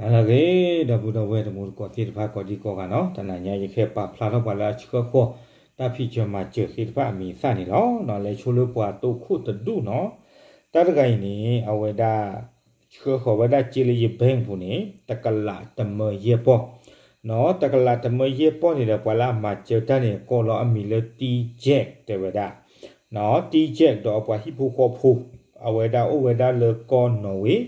အဂ့ၤ ဒီပုၢ်ဒီဝဲၢ်တံၤသကိးသ့ၣ်တဖၣ်ကိးဒံကိးဂၤနီၤ, တနၤညါယကဟဲပာ်ဖျါထီၣ်ပှၤလၢအဆှၢဃီၤ တၢ်ဖံးစၢၤမၤစၢၤသ့ၣ်တဖၣ်အမံၤအသၣ်န့ၣ်လီၤ. လဲၤဆိလၢပှၤတိခိၣ်တဒူၣ်နီၤ, တၢ်တဂၤအံၤန့ၣ် အဝဲဒၣ် ဆှၢဃီၤဝဲဒၣ်စ့လၢယ bank ပူၤန့ၣ် တကလးတမၢယဲၢ်ပီၢ်, နီၤ တကလးတမၢယဲၢ်ပီၢ်န့ၣ်ဒီး ပှၤလၢအမၤစၢၤတၢ်န့ၣ် ကိးလီၤအမံၤလၢ T Jack တဲဝဲဒၣ် နီၤ T Jack ဒီးအပှၤဟံၣ်ဖိဃီဖိ အဝဲဒၣ်အိၣ်ဝဲဒၣ်လၢကီၢ် Norway,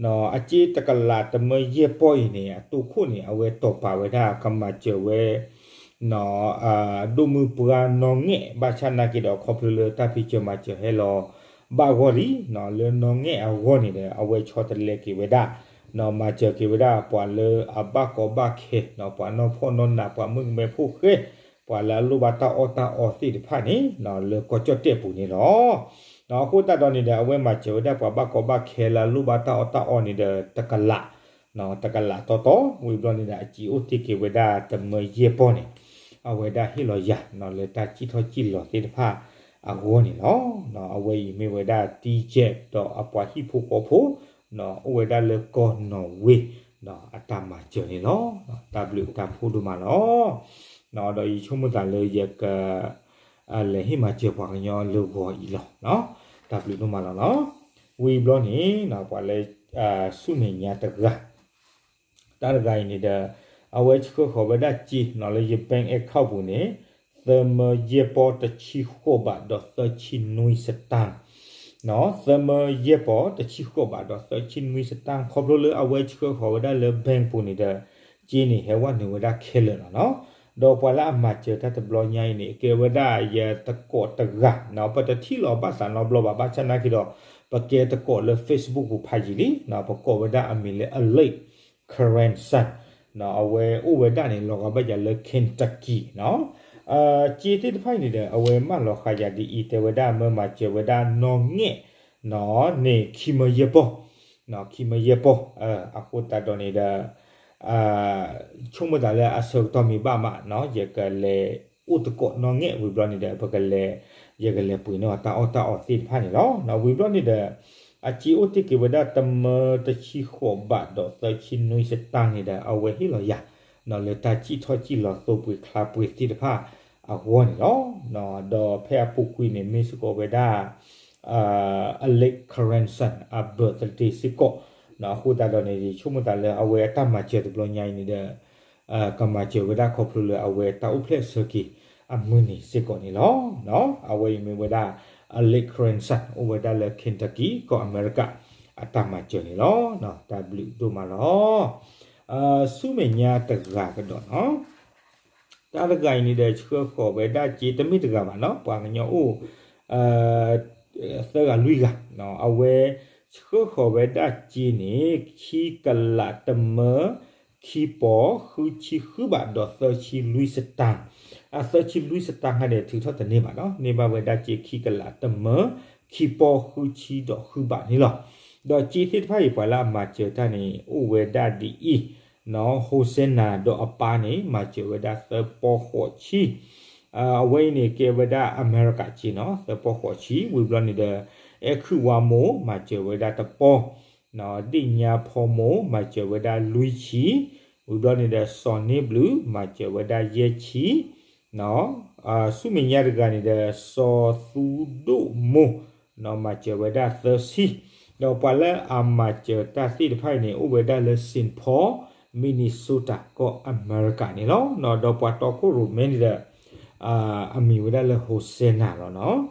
နီၤ အစ့တကလးတမၢယဲၢ်ပီၢ်အံၤန့ၣ် အတိခိၣ်န့ၣ် အဝဲတီၢ်ပာ်ဝဲဒၣ်ကမၤစၢၤဝဲ နီၤ ဒိၣ်မုၢ်ပှၢ်နီၣ်ငဲၢ် ဘၣ်ဆၣ်နာ်က့ဒီး ခီဖျိလၢတၢ်ဖံးစၢၤမၤစၢၤဟဲလီၤ ဘၣ်ဂီၢ်လံ နီၤ လၢနီၣ်ငဲၢ်အဂီၢ်န့ၣ်ဒီး အဝဲဆီတလဲက့ၤဝဲဒၣ် နီၤ မၤစၢၤက့ၤဝဲဒၣ်ပှၤလၢအဘၣ်ကီဘၣ်ခဲ နီၤ ပှၤနီၢ်ဖှီၣ်နီၢ်နး ပှၤမုၣ်ကမဲဖိဃဲ ပှၤလၢအလိၣ်ဘၣ်တၢ်အီၣ်တၢ်အီသ့ၣ်တဖၣ်န့ၣ် နီၤ လၢကီၢ်ကၠီၣ်တဲၣ်ပူၤန့ၣ်လီၤ. နီၤ အဃိသတးဒီးန့ၣ်ဒီး အဝဲမၤစၢၤဝဲဒၣ်ပှၤဘၣ်ကီဘၣ်ခဲလၢအလိၣ်ဘၣ်တၢ်အီၣ်တၢ်အီန့ၣ်ဒီး တကလး နီၤ တကလးတီတီ ဝံၤဘျီန့ၣ်ဒီး အစ့အိၣ်တ့ၢ်က့ၤဝဲဒၣ်တမၢယဲၢ်ပီၢ်န့ၣ် အဝဲဒၣ်ဟ့ၣ်လီၤယၤ နီၤ လၢတၢ်စံၣ်ထီၣ်စံၣ်လီၤသ့ၣ်တဖၣ်အဂီၢ်န့ၣ်လီၤ. နီၤ အဝဲအံၤမ့ၢ်ဝဲဒၣ် T Jack ဒီးအပှၤဟံၣ်ဖိဃီဖိ နီၤ အိၣ်ဝဲဒၣ်လၢကီၢ် Norway နီၤ အတၢ်မၤစၢၤန့ၣ်လီၤ. တၢ်ဘျုးတၢ်ဖှိၣ်ဒိၣ်မးလီၤ. နီၤ ဒီးယဆိကမိၣ်သးလၢယက လဲၤဟ့ၣ်မၤစၢၤပှၤကညီလၢဂီၤအံၤလီၤ. တၢ်ဘျုးဒိၣ်မးလီၤနီၤ. ဝံၤဘျီန့ၣ် ပှၤလၢ ဆူမဲာ်ညါတဂၤ တၢ်တဂၤအံၤန့ၣ်ဒီး အဝဲဆှၢဃီၤဝဲဒၣ်စ့နီၤ လၢယ bank account ပူၤန့ၣ် သၢမၢယဲၢ်ပီၢ်တဆံဃိးဘးဒီးသၢဆံနွံစတၢၢ်, သၢမၢယဲၢ်ပီၢ်တဆံဃိးဘးဒီးသၢဆံနွံစတၢၢ် ခီဖျိလၢအဝဲဆှၢဃီၤဝဲဒၣ်လၢ bank ပူၤန့ၣ်ဒီး စ့န့ၣ်ဟဲဝဲနုာ်ဝဲဒၣ်ခဲလၢာ်လီၤနီၤ. ဒီးပှၤလၢအမၤစၢၤတၢ်တဘျီညါအံၤန့ၣ် ကဲဝဲဒၣ်ယသကိးတဂၤနီၤ, ပတထံၣ်လီၤဘၣ်သးနီတဘျီဘၣ်, ဘၣ်ဆၣ်နာ်က့ဒီး ပကဲသကိးလၢ Facebook ပူၤဖးယံာ်လံနီၤ, ပကိးဝဲဒၣ်အမံၤလၢ Alex Christensen နီၤ, အဝဲအိၣ်ဝဲဒၣ်န့ၣ် လီၤဂာ်ဘၣ်ယၤလၢ Kentucky နီၤ. စ့သ့ၣ်တဖၣ်အံၤန့ၣ်ဒီး အဝဲမၢလီၤဃာ်ယၤဒ်အံၤ တဲဝဲဒၣ်မၢမၤစၢၤဝဲဒၣ်နီၣ်ငဲၢ်နီၤန့ၣ် ခံမၢယဲၢ်ပီၢ်, ခံမၢယဲၢ်ပီၢ်, အဃိသတးဒီးန့ၣ်ဒီး ဆိကမိၣ်သးလၢအဆၢကတီၢ်မ့ၢ်ဘၣ်မးနီၤ, ယကလဲၤအိၣ်သကိးနီၣ်ငဲၢ်ဝံၤဘျီန့ၣ်ဒီး ပကလဲၤ, ယကလဲၤပှ့ၤန့ၢ်အီၤတၢ်အီၣ်တၢ်အီသ့ၣ်တဖၣ်န့ၣ်လီၤ. ဝံၤဘျီန့ၣ်ဒီး အစ့အိၣ်တ့ၢ်က့ၤဝဲဒၣ်တမၢတဆံဃိးဘးဒီးသၢဆံနွံစတၢၢ်န့ၣ်ဒီး အဝဲဟ့ၣ်လီၤယၤ လၢတၢ်စံၣ်ထီၣ်စံၣ်လီၤသိပှ့ၤချါပှ့ၤသ့ၣ်တဖၣ်အဂီၢ်န့ၣ်လီၤ. ဒီးဖဲအပူၤကွံာ်န့ၣ် မ့ၢ်စ့ၢ်ကီးဝဲဒၣ် Alex Christensen အ birthday စ့ၢ်ကီး, အဃိသတးဒီးန့ၣ် ယဆိကမိၣ်သးလၢအဝဲအတၢ်မၤစၢၤတဘျီညါအံၤန့ၣ်ဒီး ကမၤစၢၤဝဲဒၣ်ခီဖျိလၢအဝဲတၢ်အိၣ်ဖျဲၣ်ဆၢက့ၤအမုၢ်နံၤစ့ၢ်ကီးန့ၣ်လီၤ. အဝဲအံၤမ့ၢ်ဝဲဒၣ် Alex Christensen အိၣ်ဝဲဒၣ်လၢ Kentucky ကီၢ်အမဲရကၤ အတၢ်မၤစၢၤန့ၣ်လီၤ. တၢ်ဘျုးဒိၣ်မးလီၤ. ဆူမဲာ်ညါတဂၤကဒီးနီၤ, တၢ်တဂၤအံၤန့ၣ်ဒီး ဆှၢဃီၤဝဲဒၣ်စ့ တမ့ၢ်တဂၤဘၣ်နီၤ, ပှၤကညီအိၣ် သၢဂၤလွံၢ်ဂၤ, အဝဲဆှၢဃီၤဝဲဒၣ်စ့န့ၣ် ခံကလးတမၢ ခံပီၢ် ဃုဆံဃုဘးဒီးသၢဆံလွံၢ်စတၢၢ်, အသၢဆံလွံၢ်စတၢၢ်ခါန့ၣ် ထုးထီၣ်တန့ၢ်ဘၣ်နီၤ, န့ၢ်ဘၣ်ဝဲဒၣ်စ့ခံကလးတမၢ ခံပီၢ်ဃုဆံဒီးဃုဘးန့ၣ်လီၤ. ဒီးစ့သ့ၣ်တဖၣ်အံၤ ပှၤလၢအမၤစၢၤတၢ်န့ၣ် အိၣ်ဝဲဒၣ်ဒ်အံၤ, နီၤ ဟိစဲနၤဒီးအပၢ်န့ၣ် မၤစၢၤဝဲဒၣ်သၢပီၢ်ဃိးဆံ, အဝဲအံၤန့ၣ် ကဲဝဲဒၣ်အမဲရကၤစ့နီၤ, သၢပီၢ်ဃိးဆံ, ဝံၤဘျီန့ၣ်ဒီး အဲၣ်ခုၣ်ဝါမိၢ် မၤစၢၤဝဲဒၣ်တပီၢ်, နီၤ ဒ့ၣ်ညါဖီမိၢ် မၤစၢၤဝဲဒၣ်လွံၢ်ဆံ, ဝံၤဘျီန့ၣ်ဒီး စီၤန့ဘျုး မၤစၢၤဝဲဒၣ်ယဲၢ်ဆံ, နီၤ ဆူမဲာ်ညါတဂၤန့ၣ်ဒီး စီၤသူဒိၣ်မိၢ် နီၤ မၤစၢၤဝဲဒၣ်သၢဆံ, ဒီးပှၤလၢအမၤစၢၤတၢ်သ့ၣ်တဖၣ်အံၤန့ၣ် အိၣ်ဝဲဒၣ်လၢ Saint Paul Minnesota ကီၢ်အမဲရကၤန့ၣ်လီၤ. နီၤ ဒီးပှၤတီခိၣ်ရိၣ်မဲန့ၣ်ဒီး အမံၤဝဲဒၣ်လၢ ဟိစဲနၤ လီၤနီၤ.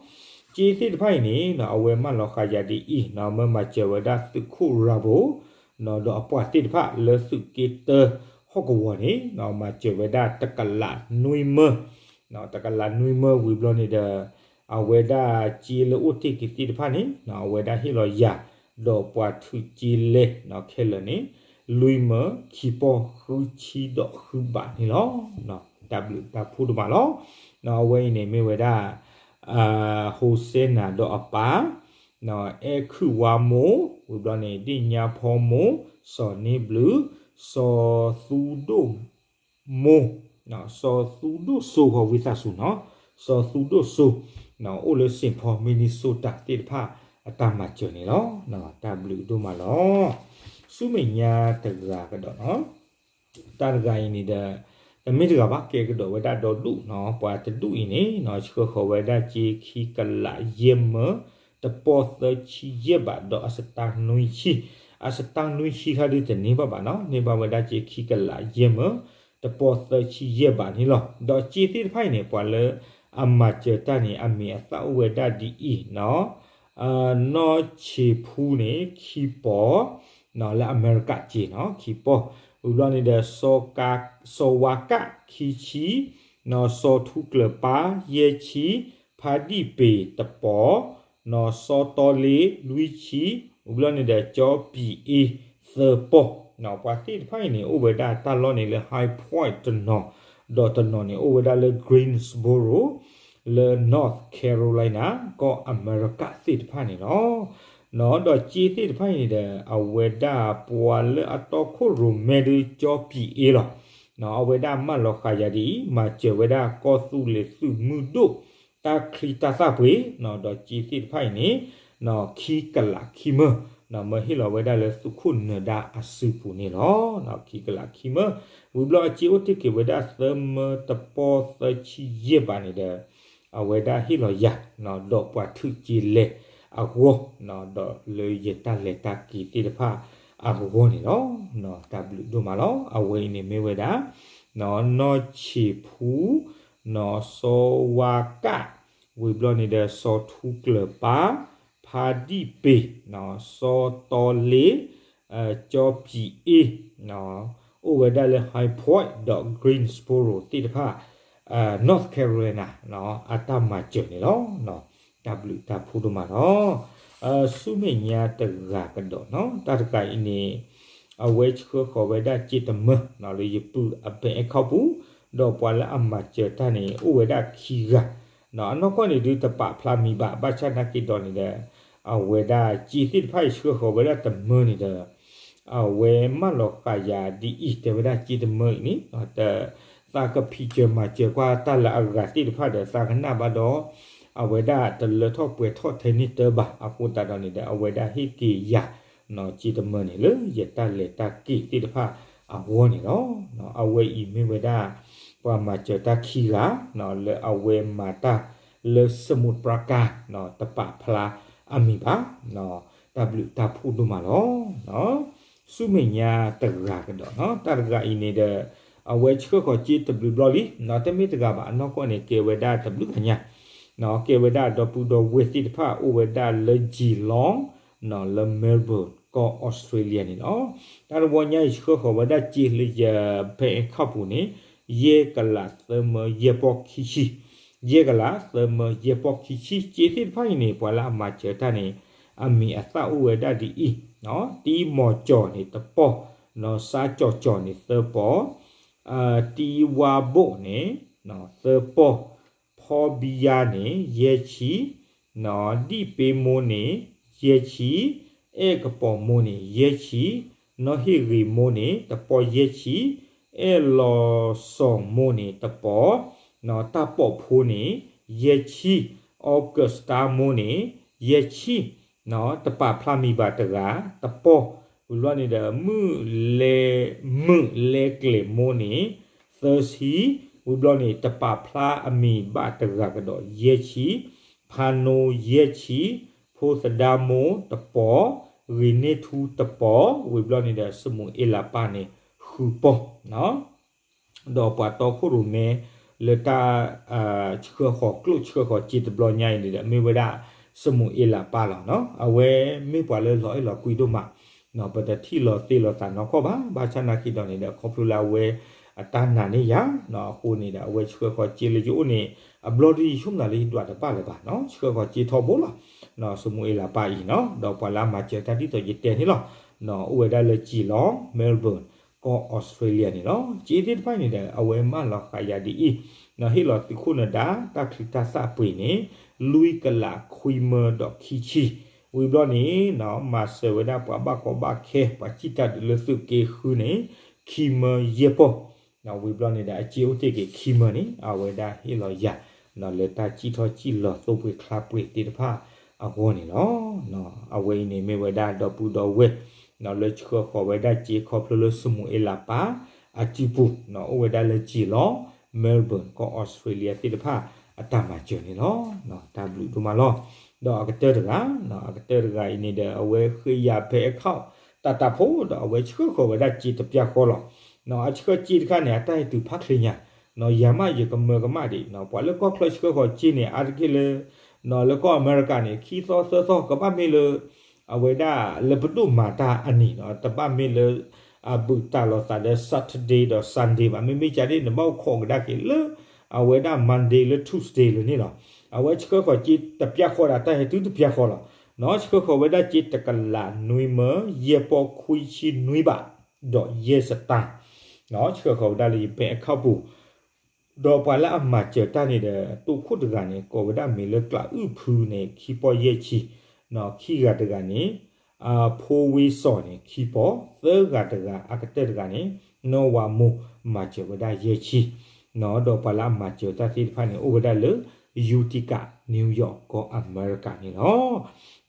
စ့သ့ၣ်တဖၣ်အံၤန့ၣ် အဝဲမၢလီၤဃာ်ယၤဒ်အံၤနီၤ, မၢမၤစၢၤဝဲဒၣ်သုးခိၣ်ရၤဘိၣ် နီၤ ဒီးအပှၤသ့ၣ်တဖၣ်လၢသုးက့တၢဟီၣ်ကဝီၤန့ၣ် နီၤ မၤစၢၤဝဲဒၣ်တကလးနွံမၢ, နီၤ တကလးနွံမၢဝံၤဘျီန့ၣ်ဒီး အဝဲဒၣ်စ့လၢအိၣ်တ့ၢ်က့ၤသ့ၣ်တဖၣ်န့ၣ် နီၤ အဝဲဒၣ်ဟ့ၣ်လီၤယၤ ဒီးပှၤထုးစ့လဲၣ် နီၤ ခဲလၢာ်န့ၣ် လွံၢ်မၢ ခံပီၢ် ဃုဆံဒီးဃုဘးန့ၣ်လီၤ. တၢ်ဘျုးတၢ်ဖှိၣ်ဒိၣ်မးလီၤ. နီၤ အဝဲအံၤန့ၣ်မ့ၢ်ဝဲဒၣ် ဟိစဲနၤဒီးအပၢ်, နီၤ အဲၣ်ခုၣ်ဝါမိၢ် ဝံၤဘျီန့ၣ် ဒ့ၣ်ညါဖီမိၢ်, စီၤန့ဘျုး, စီၤသူဒိၣ်မိၢ်, စီၤသူဒိၣ်စိၤ ဂီၤဝံသးစူၤနီၤ, စီၤသူဒိၣ်စိၤ နီၤ အိၣ်လၢ Saint Paul Minnesota သ့ၣ်တဖၣ်အတၢ်မၤစၢၤန့ၣ်လီၤ. တၢ်ဘျုးဒိၣ်မးလီၤ. ဆူမဲာ်ညါတဂၤကဒီးနီၤ, တၢ်တဂၤအံၤန့ၣ်ဒီး တမ့ၢ်တဂၤဘၣ် ကဲကဒီးဝဲဒၣ်ဒီဒူၣ်နီၤ, ပှၤတဒူၣ်အံၤန့ၣ်နီၤ ဆှၢဃီၤဝဲဒၣ်စ့ခံကလးယဲၢ်မၢ တပီၢ်သၢဆံယဲၢ်ဘးဒီးအစတါနွံဆံ, အစတါနွံဆံခါဒုတန့ၢ်ဘၣ်ဘၣ်နီၤ, န့ၢ်ဘၣ်ဝဲဒၣ်စ့ခံကလးယဲၢ်မၢ တပီၢ်သၢဆံယဲၢ်ဘးန့ၣ်လီၤ. ဒီးစ့သ့ၣ်တဖၣ်အံၤန့ၣ် ပှၤလၢအမၤစၢၤတၢ်န့ၣ် အမံၤအသၣ်အိၣ်ဝဲဒၣ်ဒ်အံၤနီၤ, နီၢ်ဆံးဖူန့ၣ် ခံပီၢ် လၢအမဲရကၤစ့နီၤ ခံပီၢ်, ဝံၤဘျီန့ၣ်ဒီး စီၤဝါကၣ် ခံဆံ, စီၤထူကျၢၤပၢ် ယဲၢ်ဆံ, ဖါဒံၣ်ပ့ၤတပီၢ်, စီၤတီလ့လွံၢ်ဆံ, ဝံၤဘျီန့ၣ်ဒီး ကၠီပံၤအ့သၢပီၢ်, ပှၤသ့ၣ်တဖၣ်အံၤန့ၣ် အိၣ်ဝဲဒၣ်တၢ်လီၢ်န့ၣ်လၢ High Point တနီၤ, ဒီးတနီၤန့ၣ် အိၣ်ဝဲဒၣ်လၢ Greensboro လၢ North Carolina ကီၢ်အမဲရကၤသ့ၣ်တဖၣ်န့ၣ်လီၤ. ဒီးစ့သ့ၣ်တဖၣ်အံၤန့ၣ်ဒီး အဝဲဒၣ်ပှၤလၢအတီခိၣ်ရိၣ်မဲဒုး ကၠီပံၤအ့လီၤ. အဝဲဒၣ်မၢလီၤဃာ်ယၤဒ်အံၤ, မၤစၢၤဝဲဒၣ်ကီၢ်သူလ့ၤသုးမုၢ်ဒိၣ် တၢ်ချံတၢ်သၣ်ပှ့ၤ, ဒီးစ့သ့ၣ်တဖၣ်အံၤန့ၣ် ခံကလးခံမၢ, မၢဟ့ၣ်လီၤဝဲဒၣ်လၢသုးခိၣ်နၢၤဒါအစုပူၤန့ၣ်လီၤ. ခံကလးခံမၢ, ဝံၤဘျီအစ့အိၣ်တ့ၢ်က့ၤဝဲဒၣ်သၢမၢတပီၢ်သၢဆံယဲၢ်ဘးန့ၣ်ဒီး အဝဲဒၣ်ဟ့ၣ်လီၤယၤ ဒီးပှၤထုးက့ၤလဲၤအဂီၢ်, ဒီးလၢယတၢ်လဲၤတၢ်က့ၤသ့ၣ်တဖၣ်အဂီၢ်န့ၣ်လီၤ. တၢ်ဘျုးဒိၣ်မးလီၤ. အဝဲအံၤန့ၣ်မ့ၢ်ဝဲဒၣ် နီၢ်ဆံးဖူ, စီၤဝါကၣ်, ဝံၤဘျီန့ၣ်ဒီး စီၤထူကျၢၤပၢ်, ဖါဒံၣ်ပ့ၤ, စီၤတီလ့, ကၠီပံၤအ့, အိၣ်ဝဲဒၣ်လၢ High Point ဒီး Greensboro သ့ၣ်တဖၣ် North Carolina အတၢ်မၤစၢၤန့ၣ်လီၤ. တၢ်ဘျုးတၢ်ဖှိၣ်ဒိၣ်မးလီၤ. ဆူမဲာ်ညါတဂၤကဒီးနီၤ, တၢ်တဂၤအံၤန့ၣ် အဝဲဆှၢဃီၤဝဲဒၣ်စ့တမၢ လၢယပုၢ်အ bank account ပူၤ, ဒီးပှၤလၢအမၤစၢၤတၢ်န့ၣ် အိၣ်ဝဲဒၣ်ခံဂၤ, အနီၢ်ကီၢ်န့ၣ်ဒုးတပာ်ဖျါမံၤဘၣ်, ဘၣ်ဆၣ်နာ်က့ဒီးန့ၣ်ဒီး အဝဲဒၣ်စ့သ့ၣ်တဖၣ်အံၤဆှၢဃီၤဝဲဒၣ်တမၢန့ၣ်ဒီး အဝဲမၢလီၤဃာ်ယၤဒ်အံၤ, တဲဝဲဒၣ်စ့တမၢအံၤန့ၣ် သးကဖံးစၢၤမၤစၢၤကွၢ်တၢ်လၢအဂၤသ့ၣ်တဖၣ်ဒီး သးကနၣ်ဘၣ်ဒီး အဝဲဒၣ်တလၢထီၣ်ပှဲၤထီၣ်ထဲန့ၣ်တၢ်ဘၣ်, အဃိသတးဒီးန့ၣ်ဒီး အဝဲဒၣ်ဟ့ၣ်က့ၤယၤ စ့တမၢန့ၣ် လၢယတၢ်လဲၤတၢ်က့ၤသ့ၣ်တဖၣ်အဂီၢ်န့ၣ်လီၤ. အဝဲအံၤမ့ၢ်ဝဲဒၣ် ပှၤမၤစၢၤတၢ်ခံဂၤ လၢအဝဲမၤတၢ်လၢ စမူးပြၤကၣ် တပာ်ဖျါအမံၤဘၣ်, တၢ်ဘျုးတၢ်ဖှိၣ်ဒိၣ်မးလီၤ. ဆူမဲာ်ညါတဂၤကဒီးနီၤ, တၢ်တဂၤအံၤန့ၣ်ဒီး အဝဲဆှၢဃီၤစ့တဘျုးဘျီလံ, တမ့ၢ်တဂၤဘၣ်, အနီၢ်ကီၢ်န့ၣ် ကဲဝဲဒၣ်တဘျုးဂၤညါ, ကဲဝဲဒၣ်ဒီပုၢ်ဒီဝဲၢ်သ့ၣ်တဖၣ် အိၣ်ဝဲဒၣ်လၢ Geelong လၢ Melbourne ကီၢ် Australia န့ၣ်လီၤ. တၢ်တဝီညါအံၤ ဆှၢဃီၤဝဲဒၣ်စ့လၢယ bank account ပူၤန့ၣ် ယဲၢ်ကလးသၢမၢယဲၢ်ပီၢ်ခံဆံ, ယဲၢ်ကလးသၢမၢယဲၢ်ပီၢ်ခံဆံ, စ့သ့ၣ်တဖၣ်အံၤန့ၣ် ပှၤလၢအမၤစၢၤတၢ်န့ၣ် အမံၤအသၣ်အိၣ်ဝဲဒၣ်ဒ်အံၤ, တံမီၤကၠီၤန့ၣ်တပီၢ်, စါကၠီၤကၠီၤန့ၣ်သၢပီၢ်, တံဝါဘိၣ်န့ၣ် သၢပီၢ်, ဖီဘံယါန့ၣ် ယဲၢ်ဆံ, ဒံၣ်ပ့မိၢ်န့ၣ် ယဲၢ်ဆံ, အဲၣ်ကပီၤမိၢ်န့ၣ် ယဲၢ်ဆံ, နီၢ်ဟ့ၣ်ဂ့ၤမိၢ်န့ၣ် တပီၢ်ယဲၢ်ဆံ, အဲၣ်လီၤစီၤမိၢ်န့ၣ်တပီၢ်, တၢ်ပိာ်ဖိန့ၣ် ယဲၢ်ဆံ, အီကူးစတါမိၢ်န့ၣ် ယဲၢ်ဆံ, တပာ်ဖျါမံၤဘၣ်တဂၤ တပီၢ်, ဝံၤဘျီန့ၣ်ဒီး မုၢ်လဲ, မုၢ်လဲကျဲၤမိၢ်န့ၣ် သၢဆံ, ဝံၤဘျီန့ၣ် တပာ်ဖျါအမံၤဘၣ်တဂၤကဒီး ယဲၢ်ဆံ, ဖါနိယဲၢ်ဆံ, ဖိသဒါမိၢ်တပီၢ်, ဂ့ၤန့ၢ်ထူတပီၢ်, ဝံၤဘျီန့ၣ်ဒီး စမူၤအ့လးပၢ်န့ၣ် ဃုပီၢ် ဒီးပှၤတီခိၣ်ရိၣ်မဲ လၢတၢ် ဆှၢဃီၤကျိၣ်ဆှၢဃီၤစ့တဘျီညါအံၤန့ၣ်ဒီး မ့ၢ်ဝဲဒၣ် စမူၤအ့လးပၢ်လီၤ. အဝဲမ့ၢ်ပှၤလၢလီၤအဲၣ်လီၤကွံဒိၣ်မး, ပတထံၣ်လီၤသ့လီၤသးနီၢ်ကီၢ်ဘၣ်, ဘၣ်ဆၣ်နာ်က့ဒီးန့ၣ်ဒီး ခီဖျိလၢအဝဲအတၢ်နာ်န့ၢ်ယၤ အဃိန့ၣ်ဒီး အဝဲဆှၢဃီၤစ့လၢယအိၣ်န့ၣ် အဘျီဒ်ယဆိကမိၣ်လၢယဒွးတဘၣ်လၢၤဘၣ်, ဆှၢဃီၤစ့ထီဘိလီၤ. စမူၤအ့လးပၢ်အံၤနီၤ ဒီးပှၤလၢအမၤစၢၤတၢ်ဒ်သိးယတဲန့ၣ်လီၤ. အိၣ်ဝဲဒၣ်လၢ Geelong, Melbourne ကီၢ် Australia န့ၣ်လီၤ. စ့သ့ၣ်တဖၣ်န့ၣ်ဒီး အဝဲမၢလီၤဃာ်ယၤဒ်အံၤ, ဟ့ၣ်လီၤသုးခိၣ်နၢၤဒါ တၢ်ချံတၢ်သၣ်ပှ့ၤန့ၣ် လွံၢ်ကလးခွံမၢဒီးခံဆံ, ဝံၤဘျီန့ၣ် မၤစၢၤဝဲဒၣ်ပှၤဘၣ်ကီဘၣ်ခဲ ပှၤစံၣ်တၢ်ဒုးလၢသုးက့ဃုန့ၣ် ခံမၢယဲၢ်ပီၢ်, ဝံၤဘျီန့ၣ်ဒီး အစ့အိၣ်တ့ၢ်က့ၤခံမၢန့ၣ် အဝဲဒၣ်ဟ့ၣ်လီၤယၤ လၢတၢ်စံၣ်ထီၣ်စံၣ်လီၤသိပှ့ၤချါပှ့ၤသ့ၣ်တဖၣ်အဂီၢ်န့ၣ်လီၤ. အဝဲအံၤန့ၣ်မ့ၢ်ဝဲဒၣ်ဒီပုၢ်ဒီဝဲၢ် လၢဆှၢဃီၤဝဲဒၣ်စ့ခီဖျိလၢစမူၤအ့လးပၤအစုပူၤ အိၣ်ဝဲဒၣ်လၢစ့လီၤ Melbourne ကီၢ် Australia သ့ၣ်တဖၣ်အတၢ်မၤစၢၤန့ၣ်လီၤ. တၢ်ဘျုးဒိၣ်မးလီၤ. ဒီးအကတၢၢ်တဂၤ, အကတၢၢ်တဂၤအံၤန့ၣ်ဒီး အဝဲဃ့ယၤ bank account တၢ်တၢ်ဖိ ဒီးအဝဲဆှၢဃီၤဝဲဒၣ်စ့တပျၢ်ဃီလီၤ. အဆှၢစ့တခါန့ၣ် အတၢ်ဟဲတုၤဖးချ့ညါ, ယၤမးယကမၢကမၣ်ဒံး, ပှၤလၢကီၢ်ချၢဆှၢဃီၤစ့န့ၣ် အါတက့ၢ်လၢ လၢကီၢ်အမဲရကၤန့ၣ် ခံသီသၢသီ ကဘၣ်မ့ၢ်လၢ အဝဲဒၣ်လၢပဒိၣ်မၤတၢ်အနံၤ, တဘၣ်မ့ၢ်လၢ အဘူးတၢ်လိာ်သးဒီး Saturday ဒီး Sunday ဘၣ်, မ့မ့ၢ်ကန့ၣ် နဘၣ်အိၣ်ခိးကဒါက့ၤလၢ အဝဲဒၣ် Monday လၢ Tuesday လၢန့ၣ်လီၤ. အဝဲဆှၢဃီၤစ့တပျၢ်ဃီဒီး တၢ်ဟဲတုၤတပျၢ်ဃီလီၤ. ဆှၢဃီၤဝဲဒၣ်စ့တကလးနွံမၢယဲၢ်ပီၢ်ခွံဆံနွံဘး ဒီးယဲၢ်စတၣ် ဆှၢဃီၤဝဲဒၣ်လၢယ bank account ပူၤ, ဒီးပှၤလၢအမၤစၢၤတၢ်န့ၣ်ဒီး တိခိၣ်တဂၤန့ၣ် ကိးဝဲဒၣ်မ့ၢ်လၢကျးအုၣ်ဖုန့ၣ် ခံပီၢ်ယဲၢ်ဆံ, ခံဂၤတဂၤန့ၣ် ဖိဝ့စီၤန့ၣ် ခံပီၢ်, သၢဂၤတဂၤ အကတၢၢ်တဂၤန့ၣ် နီၢ်ဝၤမိၢ် မၤစၢၤဝဲဒၣ်ယဲၢ်ဆံ, ဒီးပှၤလၢအမၤစၢၤတၢ်သ့ၣ်တဖၣ်န့ၣ် အိၣ်ဝဲဒၣ်လၢ Utica, New York ကီၢ်အမဲရကၤန့ၣ်လီ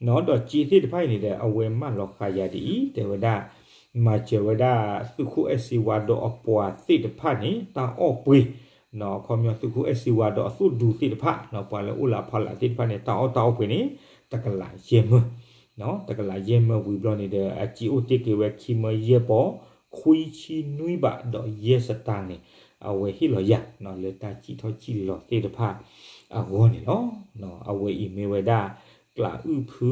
ၤ. ဒီးစ့သ့ၣ်တဖၣ်အံၤန့ၣ်ဒီး အဝဲမၢလီၤဃာ်ယၤဒ်အံၤ တဲဝဲဒၣ် မၤစၢၤဝဲဒၣ်သုးခိၣ်အဲၣ်စ့ဝါဒီးအပှၤသ့ၣ်တဖၣ်န့ၣ် တၢ်အီၣ်ပှ့ၤ, ခီပညီသုးခိၣ်အဲၣ်စ့ဝါဒီးအသိၣ်ဒူသ့ၣ်တဖၣ် ပှၤလၢအိၣ်လၢအဖီလာ်သ့ၣ်တဖၣ်န့ၣ် တၢ်အီၣ်တၢ်အီပှ့ၤန့ၣ် တကလးယဲၢ်မၢ, တကလးယဲၢ်မၢဝံၤဘျီန့ၣ်ဒီး အစ့အိၣ်တ့ၢ်က့ၤဝဲခံမၢယဲၢ်ပီၢ် ခွံဆံနွံဘးဒီးယဲၢ်စတၣ်န့ၣ် အဝဲဟ့ၣ်လီၤယၤ လၢတၢ်စံၣ်ထီၣ်စံၣ်လီၤသ့ၣ်တဖၣ်အဂီၢ်န့ၣ်လီၤ. အဝဲအံၤမ့ၢ်ဝဲဒၣ် ကျးအုၣ်ဖု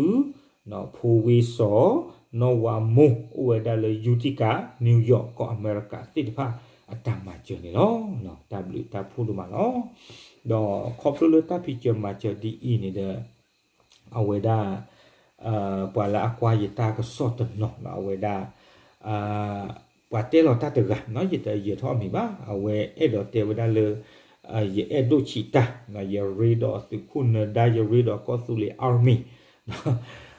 ဖိဝ့စီၤ နီၢ်ဝါမိၢ် အိၣ်ဝဲဒၣ်လၢ Utica, New York ကီၢ်အမဲရကၤသ့ၣ်တဖၣ် အတၢ်မၤစၢၤန့ၣ်လီၤ. တၢ်ဘျုးတၢ်ဖှိၣ်ဒိၣ်မးလီၤ. ဒီးခီဖျိလၢတၢ်ဖံးစၢၤမၤစၢၤဒ်အံၤန့ၣ်ဒီး အဝဲဒၣ် ပှၤလၢအကွၢ်ယတၢ်ကစီၣ်တနီၤ အဝဲဒၣ် ပှၤတဲလီၤတၢ်တဂၤ ယတယၢၤထီၣ်အမံၤဘၣ်, အဝဲအဲၣ်ဒိးတဲဝဲဒၣ်လၢ ယအဲၣ်ဒိၣ်ဆံးတၢ်, ယရ့ဒီးသုးခိၣ်နၢၤဒါ ယရ့ဒီးကီၢ်သူလ့ၤ army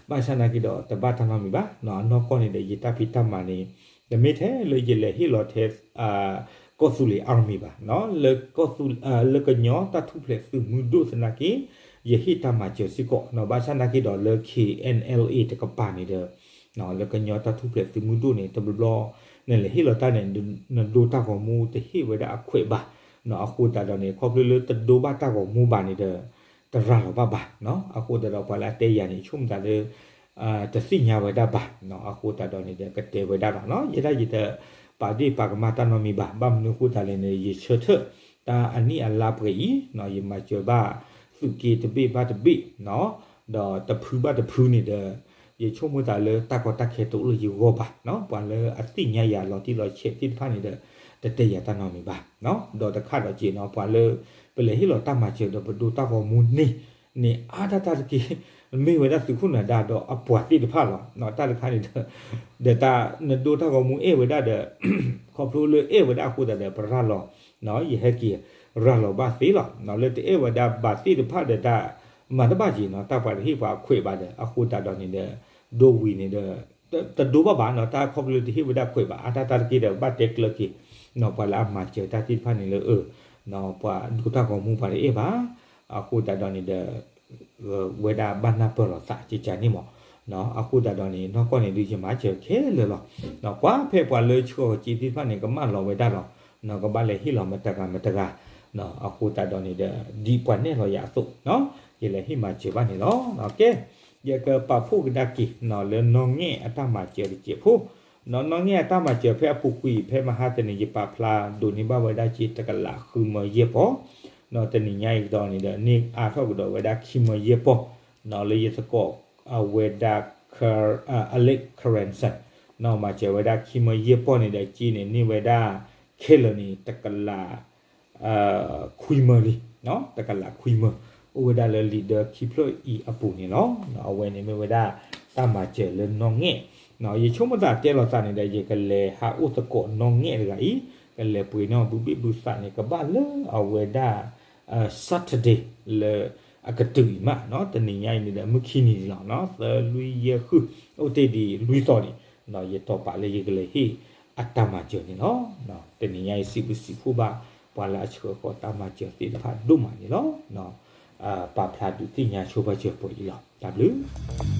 ဘၣ်ဆၣ်နာ်က့ဒီး တဘၣ်တၢ်နီတမံၤဘၣ်, အနီၢ်ကီၢ်န့ၣ်ဒီး ယတၢ်ဖံးတၢ်မၤန့ၣ် တမ့ၢ်ထဲလၢယလဲၤဟ့ၣ်လီၤထဲ ကီၢ်သူလ့ၤ army ဘၣ်, လၢကညီတၢ်ထူၣ်ဖျဲးသုးမုၢ်ဒိၣ်သနာ်က့ ယဟ့ၣ်တၢ်မၤစၢၤစ့ၢ်ကီး, ဘၣ်ဆၣ်နာ်က့ဒီးလၢ K N L A တကပၤန့ၣ်ဒီး လၢကညီတၢ်ထူၣ်ဖျဲးသုးမုၢ်ဒိၣ်န့ၣ် တဘျီဘျီ နလဲၤဟ့ၣ်လီၤတၢ်န့ၣ် နဒိတၢ်ဂီၤမူတဟ့ၣ်ဝဲဒၣ်အခွဲးဘၣ်, အဃိသတးဒီးန့ၣ် ခီဖျိလၢတဒိဘၣ်တၢ်ဂီၤမူဘၣ်န့ၣ်ဒီး တရၤလီၤဘၣ်ဘၣ်, အဃိသတးဒီးပှၤလၢအတဲယၤန့ၣ် ဆိကမိၣ်သးလၢ တသ့ၣ်ညါဝဲဒၣ်ဘၣ်, အဃိသတးဒီးန့ၣ်ဒီး ကတဲဝဲဒၣ်လီၤ, ယဲဒၣ်ယတပာ်ဒ့ၣ်ပာ်ကမၣ်တၢ်နီတမံၤဘၣ်, ဘၣ်မနုၤအဃိသတးလဲၣ်န့ၣ် ယဆၢထၢၣ်တၢ်အနံၣ်အလါပှဲၤအံၤ ယမၤစၢၤဘၣ်သုးက့တဘ့ၣ်ဘၣ်တဘ့ၣ် ဒီးတဖုဘၣ်တဖုန့ၣ်ဒီး ယဆိကမိၣ်သးလၢတၢ်ကီတၢ်ခဲတအိၣ်လၢယဂီၢ်ဘၣ်, ပှၤလၢအသ့ၣ်ညါယၤလီၤတံၢ်လီၤဆဲးသ့ၣ်တဖၣ်န့ၣ်ဒီး တတဲယၤတၢ်နီတမံၤဘၣ်, ဒီးတခါဒီးက့ၤနီၤ ပှၤလၢ ပလဲၤဟ့ၣ်လီၤတၢ်မၤစၢၤဒီးပဒိတၢ်ဂီၤမူန့ၣ် န့ၣ်အါတၢ်တၢ်တက့ၢ် မ့ၢ်ဝဲဒၣ်သုးခိၣ်နၢၤဒါဒီးအပှၤသ့ၣ်တဖၣ်လီၤ, တၢ်တခါန့ၣ်ဒီး ဒီးတၢ်နဒိတၢ်ဂီၤမူအဲၣ်ဝဲဒၣ်ဒီး ခီဖျိလၢအဲၣ်ဝဲဒၣ်အဃိသတးဒီး ပရၤလီၤ ယဟဲက့ၤရၤလီၤဘၣ်သ့လီၤ, လၢတအဲၣ်ဝဲဒၣ်ဘၣ်သ့ၣ်တဖၣ်ဒီးတၢ်မၤတဘၣ်က့ၤနီၤ တၢ်ပှၤတဟ့ၣ်ပှၤခွဲးဘၣ်ဒီး အဃိသတးဒီးန့ၣ်ဒီး ဒိဝံၤန့ၣ်ဒီး တဒိဘၣ်ဘၣ်နီၤ တၢ်ခီဖျိလၢတဟ့ၣ်ဝဲဒၣ်ခွဲးဘၣ် အါတၢ်တၢ်တက့ၢ်ဒီး ဘၣ်တဲကျၢၤက့ၤ ပှၤလၢအမၤစၢၤတၢ်သ့ၣ်တဖၣ်န့ၣ်လၢ ပှၤဒိတၢ်ဂီၤမူပှၤတအဲၣ်ဘၣ်, အဃိသတးဒီးန့ၣ်ဒီး ဝဲဒၣ်ဘၣ်နၢ်ပၢၢ်လိာ်သးကကန့ၣ်မး, အဃိသတးဒီးန့ၣ် နီၢ်ကီၢ်န့ၣ်ဒုးယမၤစၢၤခဲလၢာ်လီၤ, ကွၢ်ဖဲပှၤလၢဆှၢဃီၤစ့သ့ၣ်တဖၣ်န့ၣ် ကမၣ်လီၤဝဲဒၣ်လီၤ, ကဘၣ်လဲၤဟ့ၣ်လီၤမတၤဂၤမတၤဂၤ, အဃိသတးဒီးန့ၣ်ဒီး ဒ်ပှၤနဲၣ်လီၤယၤအသိး ယလဲၤဟ့ၣ်မၤစၢၤဘၣ်န့ၣ်လီၤ, ကဲ ယကပာ်ဖှိၣ်ကဒါက့ၤလၢနီၢ်ငဲၢ်အတၢ်မၤစၢၤတစဲးဖိ, နီၢ်ငဲၢ်အတၢ်မၤစၢၤဖဲအပူၤကွံာ် ဖဲမဟါတနံၤ ယပာ်ဖျါဒိးန့ၢ်ဘၣ်ဝဲဒၣ်က့ၤတကလးဃုမၢယဲၢ်ပီၢ်, တနံၤညါအံၤကဒီးန့ၣ်ဒီး န့ၢ်အါထီၣ်ကဒီးဝဲဒၣ်ခံမၢယဲၢ်ပီၢ်, လၢယသကိး အဝဲဒၣ် Alex Carlson မၤစၢၤဝဲဒၣ်ခံမၢယဲၢ်ပီၢ်န့ၣ်ဒီး က့န့ၣ်န့ၢ်ဝဲဒၣ် ခဲလၢာ်န့ၣ် တကလး ခွံမၢလံ, တကလးခွံမၢ, အိၣ်ဝဲဒၣ်လၢလံာ်ဒၢခံဖျၢၣ်အံၤအပူၤန့ၣ်လီၤ. အဝဲန့ၣ်မ့ၢ်ဝဲဒၣ်တၢ်မၤစၢၤလၢနီၢ်ငဲၢ်, ယဆိကမိၣ်သးတဲလီၤသးန့ၣ်ဒီး ယကလဲၤဟးအိၣ်သကိးနီၢ်ငဲၢ်တဂၤအံၤ, ကလဲၤပှ့ၤနီၣ်ဘုဘ့ၣ်ဘုသးန့ၣ် ကဘၣ်လၢအဝဲဒၣ် Saturday လၢအကတုၤအံၤမး, တနံၤညါအံၤန့ၣ်ဒီး မုၢ်ခံနံၤလီၤ, သၢလွံၢ်ယဲၢ်ဃု အိၣ်တ့ၢ်ဒံးလွံၢ်သီန့ၣ်, ယတီၤပာ်လၢယကလဲၤဟ့ၣ်အတၢ်မၤစၢၤန့ၣ်လီၤ. တနံၤညါအံၤစံးဘျုးစံးဖှိၣ်ဘၣ် ပှၤလၢအဆှၢဃီၤတၢ်မၤစၢၤသ့ၣ်တဖၣ်ဒိၣ်မးန့ၣ်လီၤ. ပာ်ဖျါဒုးသ့ၣ်ညါဆိပာ်စၢၤပှဲၤအံၤလီၤ. တၢ်ဘျုး